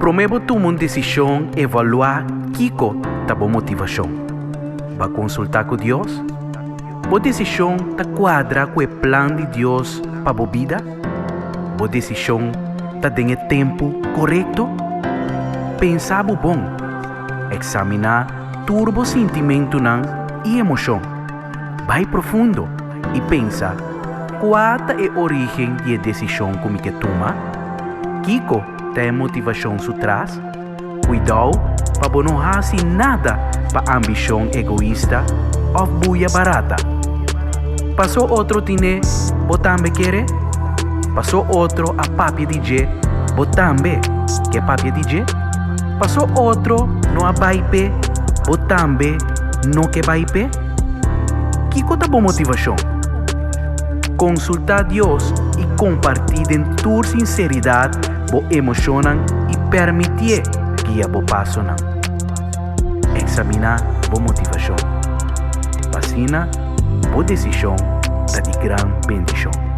Promé bo tuma un desishon, evaluá kiko ta bo motivashon. Bo a konsultá ku Dios? Bo desishon ta kuadra ku e plan di Dios pa bo bida? Bo desishon ta den e tempu korekto? Pensa bo bon. Eksaminá tur bo sintimentunan i emoshon. Bai profundo i pensa, Kua ta e orígen di e desishon ku mi ke tuma? Kiko ta e motivashon su tras? Kuidou pa bo no hasi nada pa ambishon egoista òf buya barata. Pasó otro tine, bo tambe kere? Pasó otro a papia di dje, bo tambe ke papia di dje? Pasó otro no a bai p'e, bo tambe no ke bai p'e? Kiko ta bo motivashon? Konsultá Dios i kompartí den tur sinseridat bo emoshonnan i permitié guia bo pasonan. Eksaminá bo motivashon. Pa asina bo desishon ta di gran bendishon.